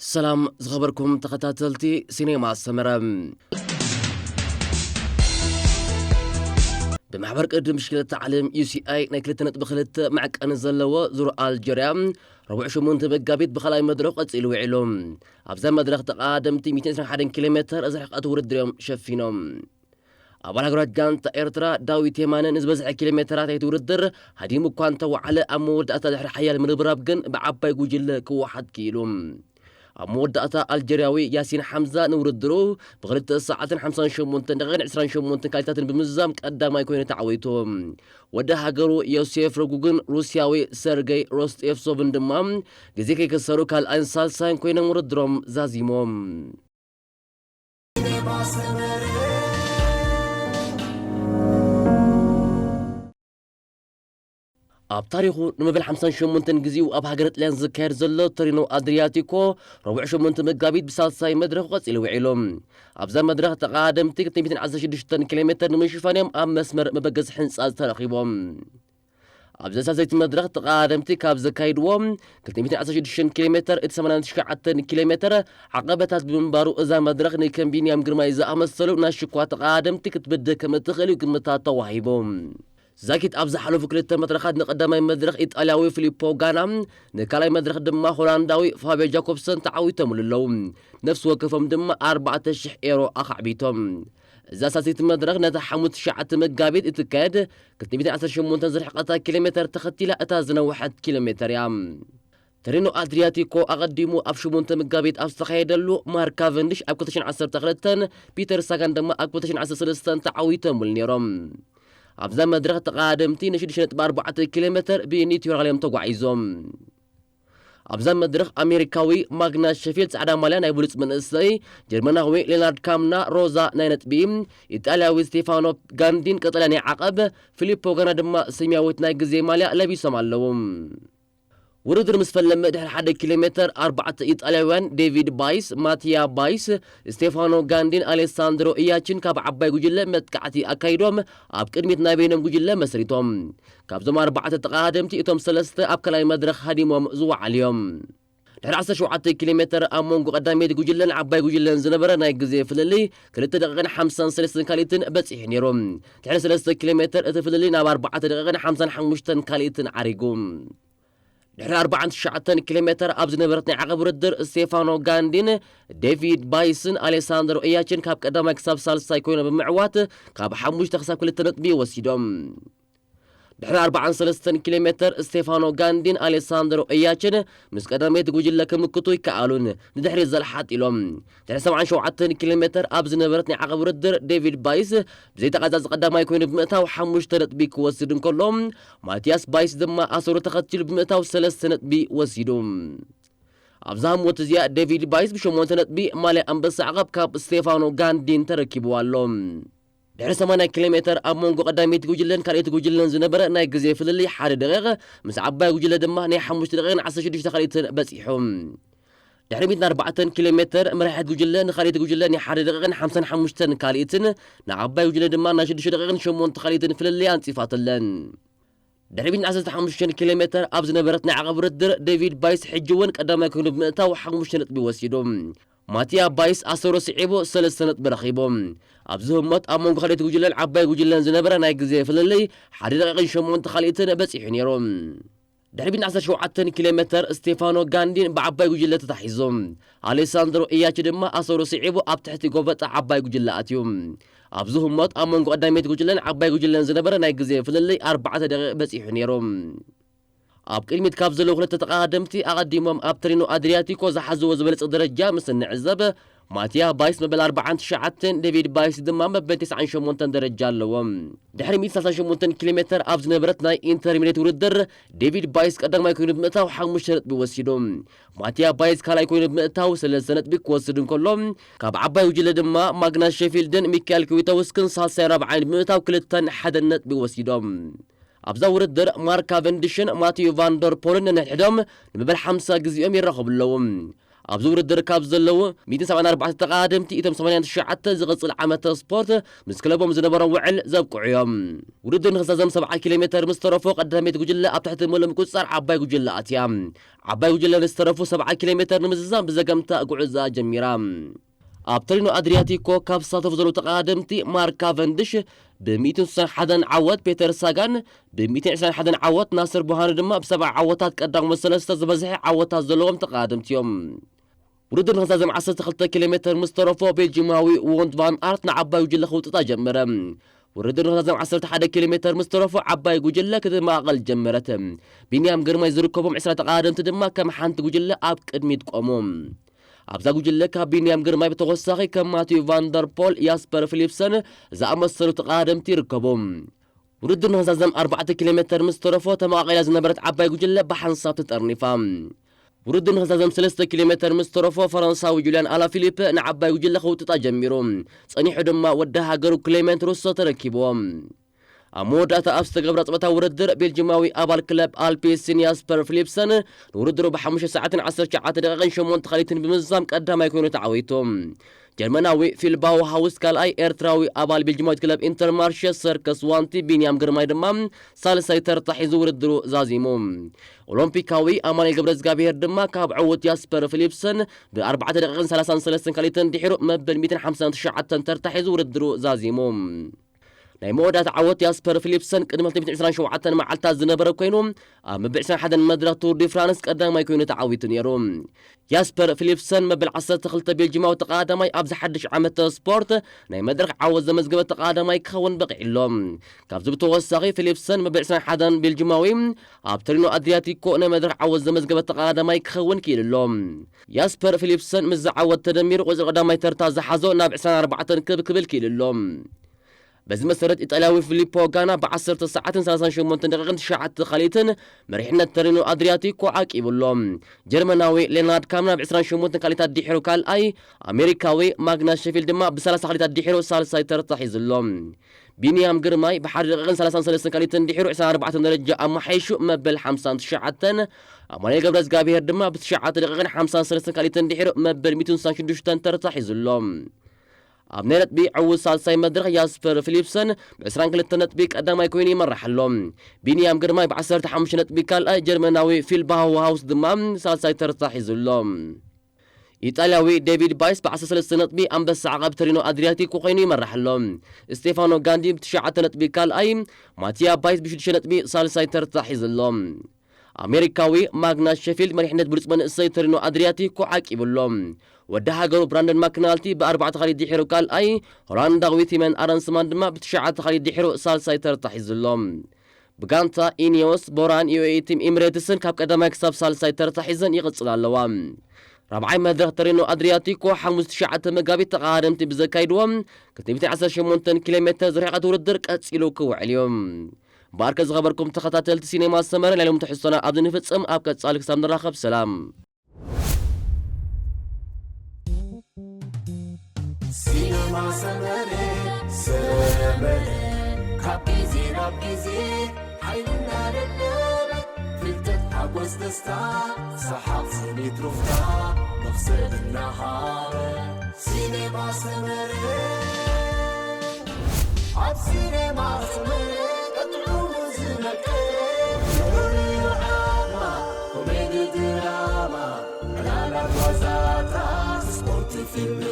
ሰላም ዝኸበርኩም ተኸታተልቲ ሲኔማ ሰመረ። ብማሕበር ቅድድም ብሽክለታ ዓለም ዩ ሲ ኣይ ናይ ክልተ ነጥቢ ክልተ መዕቀኒ ዘለዎ ዙር ኣልጀርያ፣ ረቡዕ ሸሞንተ መጋቢት ብኻልኣይ መድረኽ ቀጺሉ ውዒሉ። ኣብዛ መድረኽ ተቐዳደምቲ ሚእትን ዕስራን ሓደን ኪሎ ሜተር ዝርሕቀት ውድድር እዮም ሸፊኖም። ኣባል ሃገራት ጋንታ ኤርትራ ዳዊት የማነ ንዝበዝሐ ኪሎ ሜተራት ናይቲ ውድድር ሃዲሙ እኳ እንተወዓለ፣ ኣብ መወዳእታ ድሕሪ ሓያል ምርብራብ ግን ብዓባይ ጉጅለ ክወሓድ ክኢሉ። ኣብ መወዳእታ ኣልጀርያዊ ያሲን ሓምዛ ንውድድሩ ብክልተ ሰዓትን ሓምሳን ሸሞንተን ደቂቕን ዕስራን ሸሞንተን ካሊታትን ብምዝዛም ቀዳማይ ኮይኑ ተዓዊቱ። ወዲ ሃገሩ ዮሴፍ ሮጉግን ሩስያዊ ሰርገይ ሮስቴፍሶቭን ድማ ግዜ ከይከሰሩ ካልኣይን ሳልሳይን ኮይኖም ውድድሮም ዛዚሞም። ኣብ ታሪኹ ንመበል ሓምሳን ሸሞንተን ግዜኡ ኣብ ሃገረ ጥልያን ዝካየድ ዘሎ ቶሪኖ ኣድሪያቲኮ ረቡዕ ሸሞንተ መጋቢት ብሳልሳይ መድረኽ ቀጺሉ ውዒሉ። ኣብዛ መድረኽ ተቐዳደምቲ ክልተ ሚእትን ዓሰርተ ሽዱሽተን ኪሎ ሜተር ንምሽፋን እዮም ኣብ መስመር መበገሲ ህንጻ ዝተረኺቦም። ኣብዚ ሳልሰይቲ መድረኽ ተቐዳደምቲ ካብ ዘካይድዎም ክልተ ሚእትን ዓሰርተ ሽዱሽተ ኪሎ ሜተር፣ እቲ ሰማንያን ትሽዓተን ኪሎ ሜተር ዓቐበታት ብምንባሩ፣ እዛ መድረኽ ንከም ቢንያም ግርማይ ዝኣመሰሉ ናይ ሽኳ ተቐዳደምቲ ክትብድህ ከም እትኽእል እዩ ግምታት ተዋሂቡ። ዛጊት ኣብ ዝሓለፉ ክልተ መድረኻት ንቀዳማይ መድረኽ ኢጣልያዊ ፊሊፖ ጋና፣ ንካልኣይ መድረኽ ድማ ሆላንዳዊ ፋብዮ ጃኮብሰን ተዓዊቶምሉ ኣለዉ። ነፍሲ ወከፎም ድማ ኣርባዕተ ሽሕ ኤሮ ኣኻዕቢቶም። እዛ ሳልሰይቲ መድረኽ ነታ ሓሙስ ትሽዓተ መጋቢት እትካየድ ክልተ ሚእትን ዓሰርተ ሸሞንተ ዝርሕቐታ ኪሎ ሜተር ተኸቲላ እታ ዝነውሐት ኪሎ ሜተር እያ። ተሪኖ ኣድሪያቲኮ ኣቐዲሙ ኣብ ሸሞንተ መጋቢት ኣብ ዝተኻየደሉ ማርክ ካቨንዲሽ ኣብ ክልተ ሽሕን ዓሰርተ ክልተን ፒተር ሳጋን ድማ ኣብ ክልተ ሽሕን ዓሰርተ ሰለስተን ተዓዊቶምሉ ነይሮም። ኣብዛ መድረኽ ተቐዳደምቲ ንሽዱሽተ ነጥቢ ኣርባዕተ ኪሎ ሜተር ብኒትዩራል እዮም ተጓዒዞም። ኣብዛ መድረኽ ኣሜሪካዊ ማግናስ ሸፊልድ ጻዕዳ ማልያ ናይ ብሉጽ መንእሰይ፣ ጀርመናዊ ሌናርድ ካምና ሮዛ ናይ ነጥቢ፣ ኢጣልያዊ ስቴፋኖ ጋንዲን ቀጠልያ ናይ ዓቐብ፣ ፊሊፖ ጋና ድማ ሰማያዊት ናይ ግዜ ማልያ ለቢሶም ኣለዉ። ውድድር ምስ ፈለመ ድሕሪ ሓደ ኪሎ ሜተር ኣርባዕተ ኢጣልያውያን ዴቪድ ባይስ፣ ማቲያ ባይስ፣ ስቴፋኖ ጋንዲን ኣሌሳንድሮ ኢያችን ካብ ዓባይ ጉጅለ መጥቃዕቲ ኣካይዶም ኣብ ቅድሚት ናይ በይኖም ጉጅለ መስሪቶም። ካብዞም ኣርባዕተ ተቐዳደምቲ እቶም ሰለስተ ኣብ ካልኣይ መድረኽ ሃዲሞም ዝወዓሉ እዮም። ድሕሪ ዓሰርተ ሸውዓተ ኪሎ ሜተር ኣብ መንጎ ቀዳመይቲ ጉጅለን ዓባይ ጉጅለን ዝነበረ ናይ ግዜ ፍልልይ ክልተ ደቂቕን ሓምሳን ሰለስተን ካልኢትን በጺሑ ነይሩ። ድሕሪ ሰለስተ ኪሎ ሜተር እቲ ፍልልይ ናብ ኣርባዕተ ደቂቕን ሓምሳን ሓሙሽተን ካልኢትን ዓሪጉ። ድሕሪ ኣርባዓን ትሽዓተን ኪሎ ሜተር ኣብ ዝነበረት ናይ ዓቐብ ውድድር፣ ስቴፋኖ ጋንዲን ዴቪድ ባይስን ኣሌሳንድሮ ኢያችን ካብ ቀዳማይ ክሳብ ሳልሳይ ኮይኖም ብምዕዋት ካብ ሓሙሽተ ክሳብ ክልተ ነጥቢ ወሲዶም። ድሕሪ ኣርባዓን ሰለስተን ኪሎ ሜተር፣ ስቴፋኖ ጋንዲን ኣሌሳንድሮ ኢያችን ምስ ቀዳመይቲ ጉጅለ ክምክቱ ይከኣሉን ንድሕሪት ዘልሓጥ ኢሎም። ድሕሪ ሰብዓን ሸውዓተን ኪሎ ሜተር ኣብ ዝነበረት ናይ ዓቐብ ውድድር፣ ዴቪድ ባይስ ብዘይተቓዛዚ ቀዳማይ ኮይኑ ብምእታው ሓሙሽተ ነጥቢ ክወስድ እንከሎ፣ ማቲያስ ባይስ ድማ ኣሰሩ ተኸቲሉ ብምእታው ሰለስተ ነጥቢ ወሲዱ። ኣብዛ ህሞት እዚኣ፣ ዴቪድ ባይስ ብሸሞንተ ነጥቢ ማልያ ኣንበሳ ዓቐብ ካብ ስቴፋኖ ጋንዲን ተረኪቡ ኣሎ። ድሕሪ ሰማንያ ኪሎ ሜተር ኣብ መንጎ ቀዳመይቲ ጉጅለን ካልኣይቲ ጉጅለን ዝነበረ ናይ ግዜ ፍልልይ ሓደ ደቂቕ፣ ምስ ዓባይ ጉጅለ ድማ ናይ ሓሙሽተ ደቂቕን ዓሰርተ ሽዱሽተ ካልኢትን በጺሑ። ድሕሪ ሚእትን ኣርባዕተን ኪሎ ሜተር፣ መራሒት ጉጅለ ንኻልኣይቲ ጉጅለ ናይ ሓደ ደቂቕን ሓምሳን ሓሙሽተን ካልኢትን፣ ንዓባይ ጉጅለ ድማ ናይ ሽዱሽተ ደቂቕን ሸሞንተ ካልኢትን ፍልልይ ኣንጺፋትለን። ድሕሪ ሚእትን ዓሰርተ ሓሙሽተን ኪሎ ሜተር ኣብ ዝነበረት ናይ ዓቐብ ውድድር፣ ዴቪድ ባይስ ሕጂ እውን ቀዳማይ ኮይኑ ብምእታው ሓሙሽተ ነጥቢ ወሲዱ። ማቲያ ባይስ ኣሰሩ ስዒቡ ሰለስተ ነጥቢ ረኺቡ። ኣብዚ ህሞት ኣብ መንጎ ካልኣይቲ ጉጅለን ዓባይ ጉጅለን ዝነበረ ናይ ግዜ ፍልልይ ሓደ ደቂቕን ሸሞንተ ካልኢትን በጺሑ ነይሩ። ድሕሪ ሚእትን ዓሰርተ ሸውዓተን ኪሎ ሜተር፣ ስቴፋኖ ጋንዲን ብዓባይ ጉጅለ ተታሒዙ። ኣሌሳንድሮ ኢያች ድማ ኣሰሩ ስዒቡ ኣብ ትሕቲ ጎበጣ ዓባይ ጉጅለ ኣትዩ። ኣብዚ ህሞት ኣብ መንጎ ቀዳመይቲ ጉጅለን ዓባይ ጉጅለን ዝነበረ ናይ ግዜ ፍልልይ ኣርባዕተ ደቂቕ በጺሑ ነይሩ። ኣብ ቅድሚት ካብ ዘለዉ ክልተ ተቐዳደምቲ ኣቐዲሞም ኣብ ተሪኖ ኣድሪያቲኮ ዝሓዝዎ ዝበለጸ ደረጃ ምስ እንዕዘብ፣ ማቲያ ባይስ መበል ኣርባዓን ትሽዓተን፣ ዴቪድ ባይስ ድማ መበል ተስዓን ሸሞንተን ደረጃ ኣለዎም። ድሕሪ ሚእትን ሰላሳን ሸሞንተን ኪሎ ሜተር ኣብ ዝነበረት ናይ ኢንተርሚዲየት ውድድር፣ ዴቪድ ባይስ ቀዳማይ ኮይኑ ብምእታው ሓሙሽተ ነጥቢ ወሲዱ። ማቲያ ባይስ ካልኣይ ኮይኑ ብምእታው ሰለስተ ነጥቢ ክወስድ እንከሎ፣ ካብ ዓባይ ጉጅለ ድማ ማግናስ ሸፊልድን ሚካኤል ክዊተውስክን ሳልሳይን ራብዓይን ብምእታው ክልተን ሓደን ነጥቢ ወሲዶም። ኣብዛ ውድድር ማርክ ካቨንዲሽን ማቲዩ ቫን ደር ፖልን ነንሕድሕዶም ንመበል ሓምሳ ግዜኦም ይራኸቡ ኣለዉ። ኣብዚ ውድድር ካብ ዘለዉ ሚእትን ሰብዓን ኣርባዕተ ተቐዳደምቲ፣ እቶም ሰማንያን ትሽዓተ ዝቕጽል ዓመተ ስፖርት ምስ ክለቦም ዝነበሮም ውዕል ዘብቅዑ እዮም። ውድድር ንኽዛዘም ሰብዓ ኪሎ ሜተር ምስ ተረፎ፣ ቀዳመይቲ ጉጅለ ኣብ ትሕቲ ምሉእ ምቁጽጻር ዓባይ ጉጅለ ኣትያ። ዓባይ ጉጅለ ንዝተረፉ ሰብዓ ኪሎ ሜተር ንምዝዛም ብዘገምታ ጉዕዞኣ ጀሚራ። ኣብ ተሪኖ ኣድሪያቲኮ ካብ ዝሳተፉ ዘለዉ ተቐዳደምቲ፣ ማርክ ካቨንድሽ ብ ሚእትን ስሳን ሓደን ዓወት፣ ፔተር ሳጋን ብ ሚእትን ዕስራን ሓደን ዓወት፣ ናስር ቡሃኑ ድማ ብ ሰብዓ ዓወታት ቀዳሞት ሰለስተ ዝበዝሐ ዓወታት ዘለዎም ተቐዳደምቲ እዮም። ውድድር ንኽዛዘም ዓሰርተ ክልተ ኪሎ ሜተር ምስ ተረፎ፣ ቤልጂማዊ ዎንት ቫን ኣርት ንዓባይ ጉጅለ ክውጥጣ ጀመረ። ውድድር ንኽዛዘም ዓሰርተ ሓደ ኪሎ ሜተር ምስ ተረፎ፣ ዓባይ ጉጅለ ክትመቓቐል ጀመረት። ቢንያም ግርማይ ዝርከቦም ዕስራ ተቐዳደምቲ ድማ ከም ሓንቲ ጉጅለ ኣብ ቅድሚት ቆሙ። ኣብዛ ጉጅለ ካብ ቢንያም ግርማይ ብተወሳኺ ከም ማቲዩ ቫንደርፖል፣ ያስፐር ፊሊፕሰን ዝኣመሰሉ ተቐዳደምቲ ይርከቡ። ውድድር ንኽዛዘም ኣርባዕተ ኪሎ ሜተር ምስ ተረፎ፣ ተመቓቒላ ዝነበረት ዓባይ ጉጅለ ብሓንሳብ ተጠርኒፋ። ውድድር ንኽዛዘም ሰለስተ ኪሎ ሜተር ምስ ተረፎ፣ ፈረንሳዊ ጁልያን ኣላፊሊፕ ንዓባይ ጉጅለ ክውጥጣ ጀሚሩ። ጸኒሑ ድማ ወዲ ሃገሩ ክሌመንት ሩሶ ተረኪብዎ። ኣብ መወዳእታ ኣብ ዝተገብረ ጸወታ ውድድር፣ ቤልጂማዊ ኣባል ክለብ ኣልፒሲን ያስፐር ፊሊፕሰን ንውድድሩ ብሓሙሽተ ሰዓትን ዓሰርተ ትሽዓተ ደቂቕን ሸሞንተ ካሊትን ብምዝዛም ቀዳማይ ኮይኑ ተዓዊቱ። ጀርመናዊ ፊል ባውሃውስ ካልኣይ፣ ኤርትራዊ ኣባል ቤልጂማዊት ክለብ ኢንተርማርሸ ሰርከስ ዋንቲ ቢንያም ግርማይ ድማ ሳልሳይ ተርታ ሒዙ ውድድሩ ዛዚሙ። ኦሎምፒካዊ ኣማኑኤል ገብረዝጋብሄር ድማ ካብ ዕዉት ያስፐር ፊሊፕሰን ብኣርባዕተ ደቂቕን ሰላሳን ሰለስተን ካሊትን ድሒሩ መበል ሚእትን ሓምሳን ትሽዓተን ተርታ ሒዙ ውድድሩ ዛዚሙ። ናይ መወዳእታ ዓወት ያስፐር ፊሊፕሰን ቅድሚ ክልተ ሚእትን ዕስራን ሸውዓተን መዓልታት ዝነበረ ኮይኑ፣ ኣብ መበል ዕስራን ሓደን መድረኽ ቱር ዲ ፍራንስ ቀዳማይ ኮይኑ ተዓዊቱ ነይሩ። ያስፐር ፊሊፕሰን መበል ዓሰርተ ክልተ ቤልጂማዊ ተቐዳዳማይ ኣብዚ ሓድሽ ዓመተ ስፖርት ናይ መድረኽ ዓወት ዘመዝገበ ተቐዳዳማይ ክኸውን በቒዑ ኣሎ። ካብዚ ብተወሳኺ፣ ፊሊፕሰን መበል ዕስራን ሓደን ቤልጂማዊ ኣብ ተሪኖ ኣድሪያቲኮ ናይ መድረኽ ዓወት ዘመዝገበ ተቐዳዳማይ ክኸውን ክኢሉ ኣሎ። ያስፐር ፊሊፕሰን ምስዚ ዓወት ተደሚሩ ቁጽሪ ቀዳማይ ተርታ ዝሓዞ ናብ ዕስራን ኣርባዕተን ክብ ክብል ክኢሉ ኣሎ። በዚ መሰረት፣ ኢጣልያዊ ፊሊፖ ጋና ብ ዓሰርተ ሰዓትን ሰላሳን ሸሞንተን ደቂቕን ትሽዓተ ካሊትን መሪሕነት ተሪኖ ኣድሪያቲኮ ዓቂቡ ኣሎ። ጀርመናዊ ሌናርድ ካምና ብ ዕስራን ሸሞንተን ካሊታት ድሒሩ ካልኣይ፣ ኣሜሪካዊ ማግናስ ሸፊልድ ድማ ብ ሰላሳ ካሊታት ድሒሩ ሳልሳይ ተርታ ሒዙ ኣሎ። ቢንያም ግርማይ ብ ሓደ ደቂቕን ሰላሳን ሰለስተን ካሊትን ድሒሩ ዕስራን ኣርባዕተን ደረጃ ኣመሓይሹ መበል ሓምሳን ትሽዓተን፣ ኣማኑኤል ገብረዝጋብሄር ድማ ብ ትሽዓተ ደቂቕን ሓምሳን ሰለስተን ካሊትን ድሒሩ መበል ሚእትን ስሳን ሽዱሽተን ተርታ ሒዙ ኣሎ። ኣብ ናይ ነጥቢ ዕዉት ሳልሳይ መድረኽ ያስፐር ፊሊፕሰን ብ ዕስራን ክልተን ነጥቢ ቀዳማይ ኮይኑ ይመርሕ ኣሎ። ቢንያም ግርማይ ብ ዓሰርተ ሓሙሽተ ነጥቢ ካልኣይ፣ ጀርመናዊ ፊል ባውሃውስ ድማ ሳልሳይ ተርታ ሒዙ ኣሎ። ኢጣልያዊ ዴቪድ ባይስ ብ ዓሰርተ ሰለስተ ነጥቢ ኣንበሳ ዓቐብ ተሪኖ ኣድሪያቲኮ ኮይኑ ይመርሕ ኣሎ። ስቴፋኖ ጋንዲ ብ ትሽዓተ ነጥቢ ካልኣይ፣ ማቲያ ባይስ ብ ሽዱሽተ ነጥቢ ሳልሳይ ተርታ ሒዙ ኣሎ። ኣሜሪካዊ ማግናስ ሸፊልድ መሪሕነት ብሉጽ መንእሰይ ተሪኖ ኣድሪያቲኮ ዓቂቡ ኣሎ። ወዲ ሃገሩ ብራንደን ማክናልቲ ብ ኣርባዕተ ካሊት ድሒሩ ካልኣይ፣ ሆላንዳዊ ቲመን ኣረንስማን ድማ ብ ትሽዓተ ካሊት ድሒሩ ሳልሳይ ተርታ ሒዙ ኣሎ። ብጋንታ ኢኒዮስ፣ ቦራን ዩኤኢ ቲም ኢሚሬትስን ካብ ቀዳማይ ክሳብ ሳልሳይ ተርታ ሒዘን ይቕጽላ ኣለዋ። ራብዓይ መድረኽ ተሪኖ ኣድሪያቲኮ ሓሙስ ትሽዓተ መጋቢት ተቐዳደምቲ ብዘካይድዎ ክልተ ሚእትን ዓሰርተ ሸሞንተን ኪሎ ሜተር ዝርሕቐት ውድድር ቀጺሉ ክውዕል እዩ። እምበኣርከ ዝኸበርኩም ተኸታተልቲ ሲኔማ ሰመረ፣ ናይ ሎሚ ትሕዝቶና ኣብዚ ንፍጽም። ኣብ ቀጻሊ ክሳብ ንራኸብ ሰላም። ሲነማ ሰመረ ሰመረ ካብ ግዜ ናብ ግዜ ሓይልና ደለበ ፍልጠት ሓጎስ ደስታ ሰሓቕ ስኒት ሩፍታ መኽሰብ እናሃበ ሲነማ ሰመረ ኣብ ሲነማ ሰመረ ቀጥዑ ዝነቀ ፍሉይ ዓማ ኮሜዲ ድራማ ዕላላት ዋዛታት ስፖርት ፊልም